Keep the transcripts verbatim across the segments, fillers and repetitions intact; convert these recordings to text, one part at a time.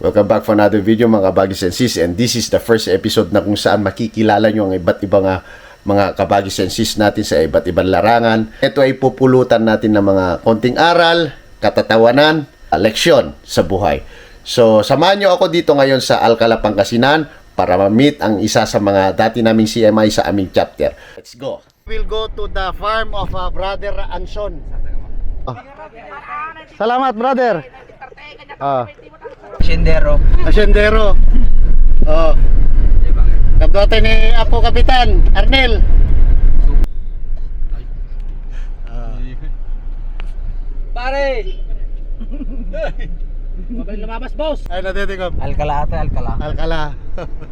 Welcome back for another video, mga kabagis and sis, and this is the first episode na kung saan makikilala nyo ang iba't ibang, ah, mga kabagis and sis natin sa iba't ibang larangan. Ito ay pupulutan natin ng mga konting aral, katatawanan, ah, leksyon sa buhay. So, samahan nyo ako dito ngayon sa Alcala, Pangasinan para ma-meet ang isa sa mga dati naming C M I sa aming chapter. Let's go! We'll go to the farm of, uh, Brother Anson. Ah. Salamat, brother. Ah. Asyendero. Asyendero. Oh. Kabduatan ni Apo Kapitan Arnel. Ah. Pare! Mabay lumabas, boss! Ay, nadidikop. Alcala ata, Alcala. Alcala.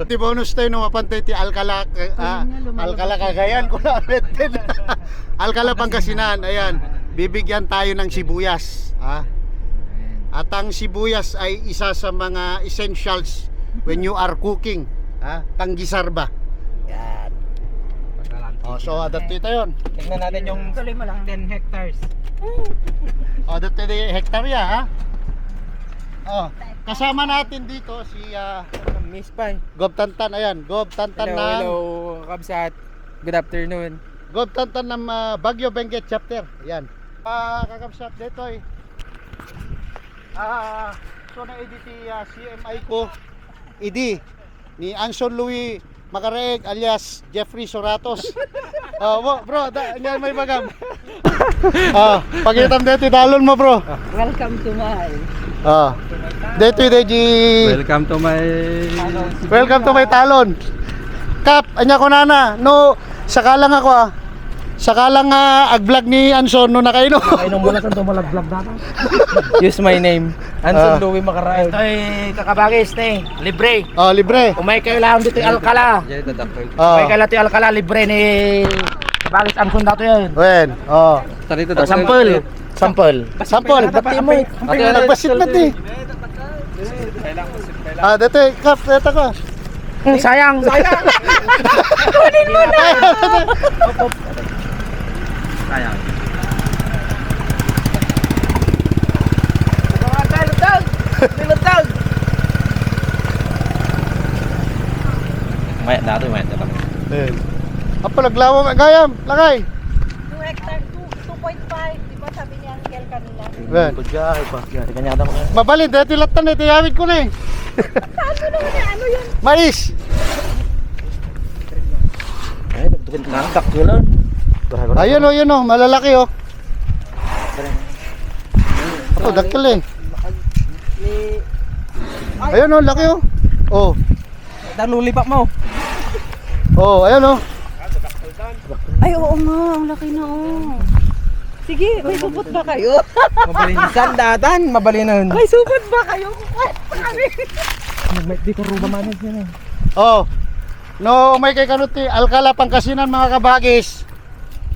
Ti bonus tayo no mapantay ti Alcala, ah, Alcala, Cagayan ko na ulit din. Alcala, Pangasinan, ayan. Bibigyan tayo ng sibuyas, ha? At ang sibuyas ay isa sa mga essentials when you are cooking, ha? Panggisar ba? Yan. Oh, so, adapt ito yun. Tingnan natin yung Tuloy mo lang. ten hectares. Oh, adapt ito yung hektarya, ha? Oh, kasama natin dito si, ah, Miss Pai. Gob Tantan, ayan. Gob Tantan. Hello, ng hello, kabsat. Good afternoon. Gob Tantan ng, ah, Baguio Benguet Chapter. Ayan. Ah, kakabsat, dito eh. Ah, so na-edit ti, ah, C M I ko. Idi ni Anson Louis Macaraeg alias Jeffrey Soratos. Oh, bro, bro, da, niya may bagam. Ah, pakitam dito, talon mo, bro. Welcome to my Ah. Dito, dito, G. Welcome to my Welcome to my talon. Kap, anya ko nana, no, saka lang ako, ah. Saka lang, ah, ag-vlog ni Anson, no, nakaino. Kainom mo na, saan to malag-vlog data? Use my name. Anson Ah. Louis Macaraeg. Ito'y kakabagis ni, libre. Oh, libre. Umay kayo lang dito, Alcala. Diyan ito, dakto. Oh. Umay kayo lang dito, Alcala, libre ni Kabagis Anson dato yun. Wen, oh. Tarito, Oh, dakto. Sample. Sample. Sample. Ba't di mo eh? Ate, ate, Nagbasit na di. Ah, dati, Kap, data ko. Hmm, sayang. Sayang. Kunin mo na. Sayang. Lutag! Lutag! Mayat na ito, mayat na ito. Ayun. Apo, naglawa nga gayam. Lakay. Two hectare, two, two point five. Di ba sabi ni Angel kanina? Ayan. Kanya, ay, pa. Kanya, kanya, kanya. Mabalin, dahil tilatan eh, tiyawid ko na eh. Saan mo naman eh? Ano yun? Mais. Ay, nagtukod na ang daktulan. Ayun oh, yun oh, malalaki oh. Ako, dakil eh. Ayun oh, laki oh. Oh. Dang lollipop mo. Oh, ayan oh. Ay, oo nga, ang laki na oh. Sige, may supot ba kayo? Mabalinan. Sandatan, mabalinan. May supot ba kayo? Ay, pare. May di ko ruba manage yan eh. Oh. No, may kay kanuti, Alcala, Pangasinan, mga kabagis.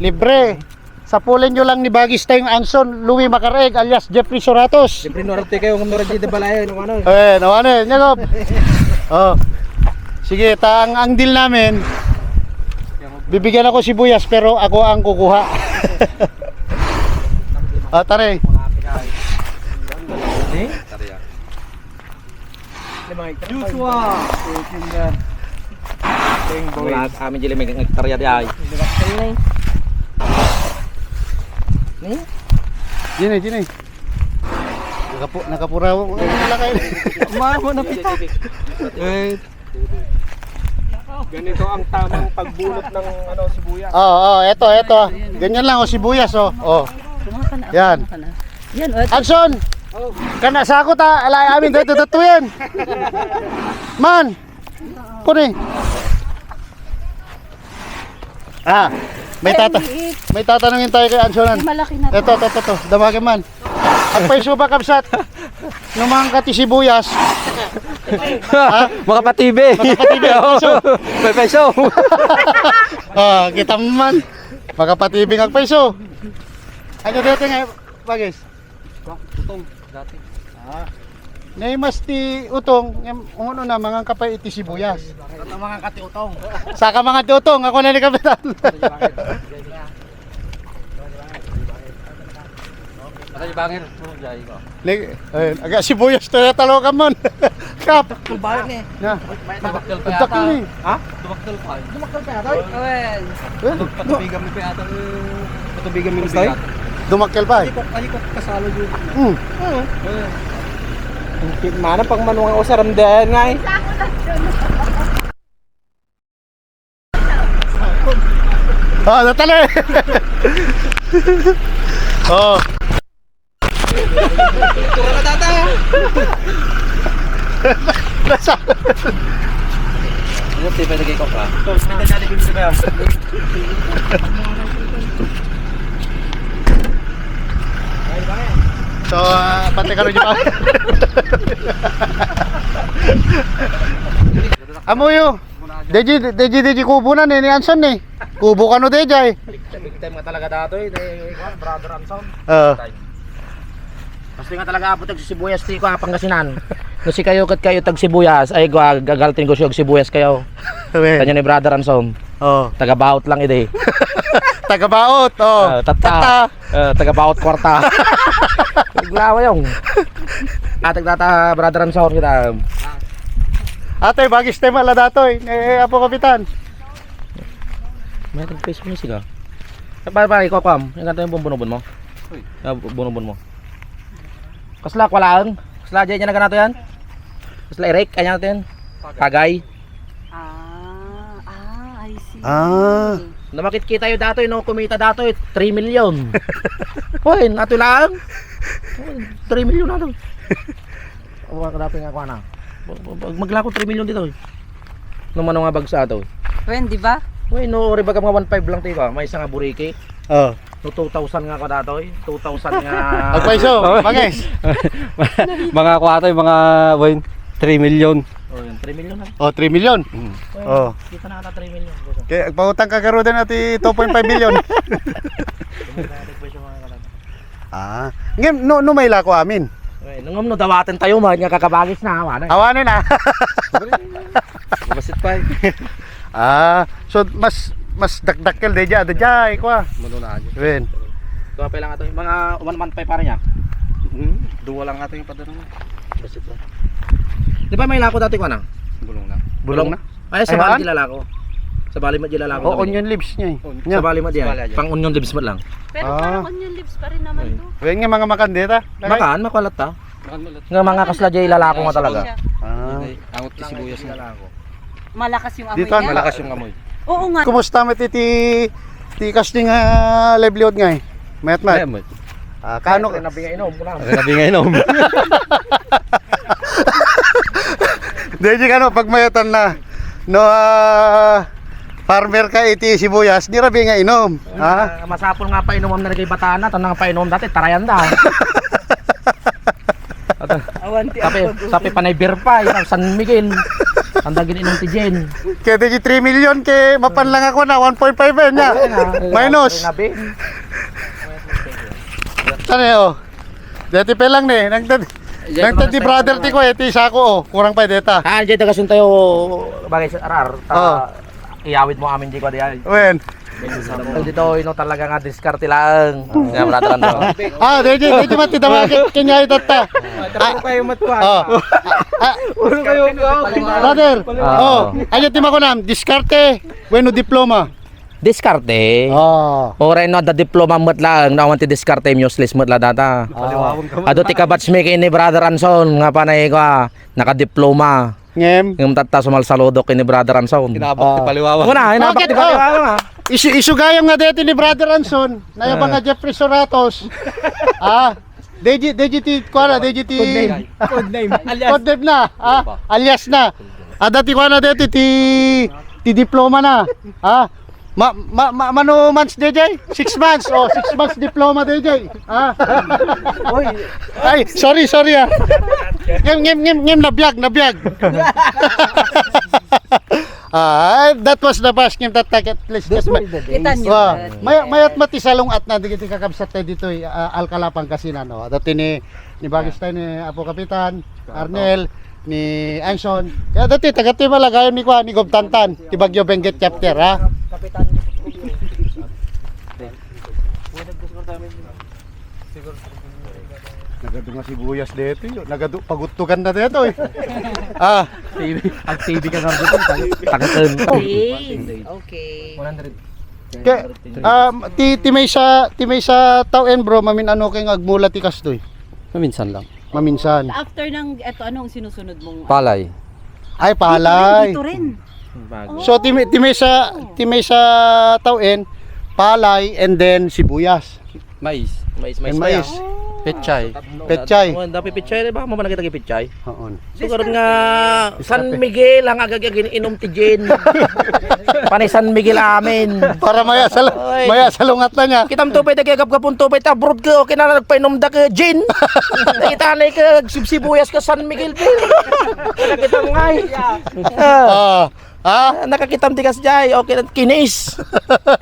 Libre. Sapulin nyo lang ni Bagis tayong Anson Louis Macaraeg alias Jeffrey Soratos. Siyempre, norte kayo, kung norte di balayan, kung ano. Eh, no, ano yun, Jacob? Oh. Sige, ta, ang, ang deal namin, bibigyan ako sibuyas, pero ako ang kukuha. Ah, tare. Eh? Joshua! Thank you, God. Thank you, boy. Wala, amin dili may hektarya di ay. Ni? Dini, dini. Nakapu-, nakapuraw. Wala kayo. Mama, napita. Eh. Ganito ang tamang pagbunot ng, ano, sibuyas. Oo, oo, eto, eto. Ganyan lang, oh, sibuyas, oh. Oh. Yan. Yan, oh, ito. Action! Oh. Kana sako ta, alay amin dito, dito yan. Man! Kuni. Ah, may tata-, may tatanungin tayo kay Ansonan. May malaki na. Ito, ito, ito, ito. Damagin man. Agpayso ba, kabsat? Numang ka ti sibuyas. Ha? Makapatibi. Makapatibi, Oo. Peso. May peso. Ah, kita mo man. Makapatibi nga peso. Ano dito nga, Bagis? Utong, dati. Ah. Nay mas ti utong, em, unu na, mangan ka pa iti sibuyas. Ito mga kati utong. Saka mga ti utong, ako na ni Kapitan. Ay, bangir. Oh, jay ko. Ni, ayun, aga sibuyas tayo talokan man. Kap. Tulbayan eh. Na. Dumakkel pa yata. Dumakkel eh. Ha? Dumakkel pa. Dumakkel pa yata. Well. Eh? Patubigan mo pa yata. Patubigan mo pa. Dumakkel pa eh. Ay, kok, ay, kok, kasalo yun. Hmm. Oo. Well. Mana pang manuang usaran dyan nga eh. Ah, natali. Oh. Tura na tata. Nasa. Ano, di pa nagay ko pa? Ito, ito, Jollibee mo ba yan? So, ah, pati ka rin, di ba? Amuyo. Deji, deji, deji kubo na ni, ni Anson ni. Kubo kano deji. Big time, big time nga talaga datoy, ni, kuwan, Brother Anson. Oo. Basta nga talaga apo tagsibuyas ti ko, ah, Pangasinan. No, si kayo ket kayo tagsibuyas, ay, gwa-, gagal ti negosyo agsibuyas kayo. Amen. Kanya ni Brother Anson. Oo. Taga-baot lang idi. Taga-baot, oh. Ah, tatta. Tatta. Eh, taga-baot kwarta. Naglawa yung. Atag tata, Brother Anson kita. Ate, bagis tema la datoy. Eh, Apo Kapitan. May tag Facebook ni siga. Pare, pare, ikaw, Kwam. Yung kanta yung bunubon mo. Uy. Ah, bu-, bunubon mo. Kasla, kwalaang. Kasla, jay, jay, na ganato yan? Kasla, Eric, kanya natin. Pagay. Ah, ah, I see. Ah. Namakit kita yung datoy, no? Kumita datoy, three million. Hoy, ato lang. Three million na to. Awa ka datoy nga kuha na. Mag-, mag-, maglako three million dito, eh. Nung ano nga bagsa to? Wen, di ba? Uy, no, uri baga mga one five lang tayo, ah. May isa nga buriki. Oh. No, two thousand nga ko datoy. Two thousand nga. Agpaiso, bagis. Mga kuwatoy, mga, boy, three million. Oh, yun, three million na. Oh, three million. Mm. Oh, yun, oh. Kita na ata three million, boss. Kaya agpautang ka karudan ati two point five million. Tumutang ata presyo, mga kalan. Ah, ngem, no, no, may lako amin. Uy, nung umno dawaten tayo, mahal nga kakabagis na, awanen. Awanen, ah. Mabasit pa, eh. Ah, so mas, mas dakdakkel daydiay, daydiay, kwa. Mano na aja. Wen. Tua pa lang ato, mga one month pa para niya. Hmm, dua lang ato yung padala mo. Basit lang. Di ba may lako dati, kwa na? Bulong na. Bulong na? Ay, sa bali haan? Di lalako. Sa bali mo di lalako. Oh, onion leaves niya eh. Onion. Sa bali mo di. Sa bali aja. Pang onion leaves mo lang. Pero parang onion leaves pa rin naman to. Wen nga mga makandeta. Makan, makulat ta. Nga mga kasla jay lalako nga talaga. Ah. Angot ti sibuyas nga. Malakas yung amoy niya. Malakas yung amoy. Oo nga. Kumusta met iti, ti kasdi nga livelihood nga eh? Mayat, mayat. Mayat, mayat. Ah, kano? Ay, nabi nga inom, kuna. Ay, nabi nga inom. Daydi kano, pagmayatan na. No, ah, farmer ka iti sibuyas, di rabi nga inom. Ha? Ah, masapul nga painom na kay batana, tanang painom dati, tarayan da. Awan ti tapi, ampag-, tapi panay beer pa, ikaw, San Miguel. Ang dagin inom ti Jen. Kaya di three million, kay mapan lang ako na one point five yan, ya. Ayun na. Minus. Ayun na, Ben. Saan eh, oh? Dati pa lang ni, nang tad-, nang tad-, di brother ti ko, eh, ti sako, oh. Kurang pa, deta. Ah, dyan, taga Suntayo, bagay sa arar. Ta-, oh. Iyawid mo amin, di ko di ay. Wen. Dito, ino talaga nga diskarte lang. Nga, brother, ano? Ah, daydi, daydi, mati, dama, ken-, kenya itatta. Ah, kayo matkuan. Oh. Ah, ulo kayo, brother. Ah. Oh, ayo ti makunam, diskarte, wenno diploma. Diskarte. Oh. Oray no, adda diploma met lang, no, awan ti diskarte, useless met la data. Ah. Adu ti kabatch mi ken ni Brother Anson, nga panay ko, ah, nakadiploma. Ngem? Ngem tatta, sumalsaludok ken ni Brother Anson. Kinabak ti paliwawa. Una, inabak ti paliwawa, ah. Isu, isu gayam nga deti ni Brother Anson, nayabang nga Jeffrey Soratos. Ah, deji, deji ti, kuana, deji ti code name. Code name. Alias. Code name na, ah, alias na. Adda ti kuana deti ti, ti diploma na. Ah, Ma, ma, ma, mano months, D J? Six months. Oh, six months diploma, D J. Ah. Oy. Ay, sorry, sorry, ah. Ngem, ngem, ngem, ngem, nabiag, nabiag. Ah, that was the best game that I at least. Those were the days. Kita niyo. Wow. Mayat matisalong at na digiti kakabsat tayo dito, eh, ah, Alcala, Pangasinan, no? Dati ni, ni Bagis tayo ni Apo Kapitan, Arnel, ni Anson. Kaya dati, taga ti malagayon ni Kuan, ni Gobtantan, ti Bagyo Benguet chapter, ha? Kapitan. Siguro. Nagadu nga sibuyas dito, yo. Nagadu, paguttugan na dito, eh. Ah. T V, ang T V ka nga dito, pag-, pagkakanta. Days. Okay. Ke, um, ti, ti maysa, ti maysa tawen, bro, mamin-ano kay nga agmula ti kastoy? Maminsan lang. Maminsan. After ng, eto, anong sinusunod mong Palay. Ay, palay. Dito rin. Bago. So, ti may-, ti maysa, ti maysa tawen, palay, and then sibuyas. Mais. Mais, And mais, mais. Kaya. Petchay. Petchay. Oh, dapat petchay, baka mo managit agi petchay. Hoon. So, karon nga, San Miguel, ang agagagin, inom ti gin. Panay San Miguel amin. Para maya sa lu-, Oy. Maya sa lungat na niya. Kitam to, pwede kaya gapgapon to, pwede abroad ka, okay na, nagpainom da ka gin. Kita na ka, sibsibuyas ka, San Miguel, pwede. Kita mo nga, eh. Ah. Ah. Ah, nakakitam ti kasjay, okay na, kinis.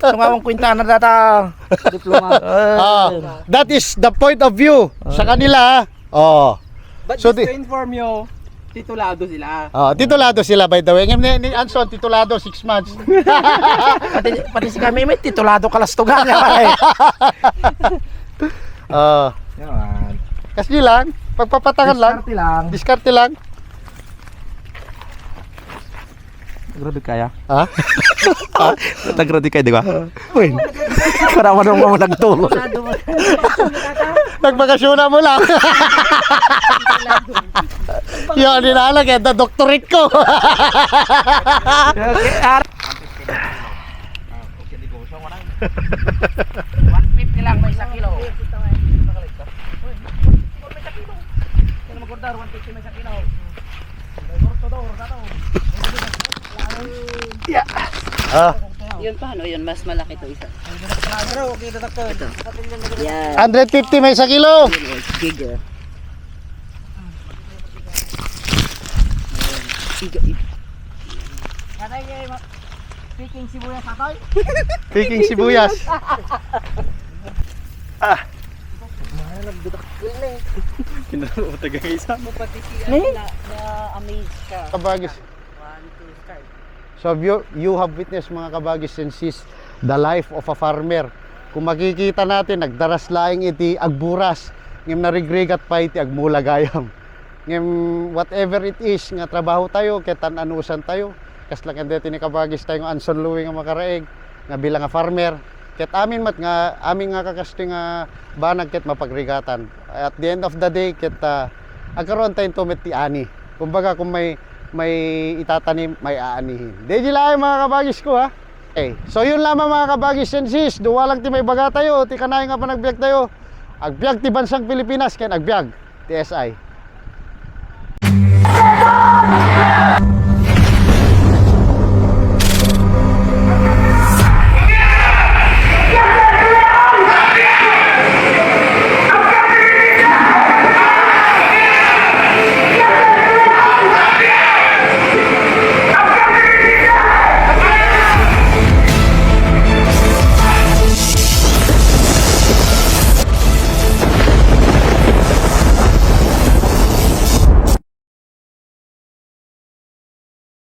Tungawang kwintana data. Diploma. Ah, that is the point of view sa kanila, ha? Oh. But So, just di- to inform you, titulado sila. Oh, titulado sila, by the way. Ngem ni, ni Anson, titulado six months. Pati, pati si kami, may titulado kalastugan niya, pare. Oh. Yaman. Kasi lang, pagpapatangan lang. Diskarte lang. Diskarte lang. Grabe kaya. Ha? Tagradi kayo, di ba? Uy. Karawan mo mo nagtulog. Nagbakasyon na mo lang. Yo, di na lang, eh, doctorate ko. One fifty lang may isa kilo. Kaya magkordar, one fifty may isa kilo. Yeah. Ah. Yun pa, no? Yun, mas malaki to isa. Ito. Yan. Hundred fifty may isa kilo. Yun, oh, bigger. Bigger. Picking sibuyas. Ah. Kinalaw ko taga isa. Mo pati si Ne? Ano na, na-amaze ka. Kabagis. One, two, start. So you, you have witnessed, mga kabagis and sis, the life of a farmer. Kung makikita natin, nagdaras laeng iti agburas, ngem narigrigat pay ti agmula gayam. Ngem whatever it is nga trabaho tayo, ket an-anusan tayo, kasla ken deti ni kabagis tayo nga Anson Louie nga makaraig, nga bilang a farmer, ket amin met nga, amin nga kakastoy nga banag ket mapagrigatan. At the end of the day, ket, ah, agkaroon tayo met ti ani. Kumbaga, kung may, may itatanim, may aanihin. Di di laeng, mga kabagis ko, ha? Okay. So, yun lamang, mga kabagis and sis. Duwa lang ti maibaga tayo, ti kanayon nga panagbiag tayo. Agbiag ti bansang Pilipinas, ken agbiag ti S I.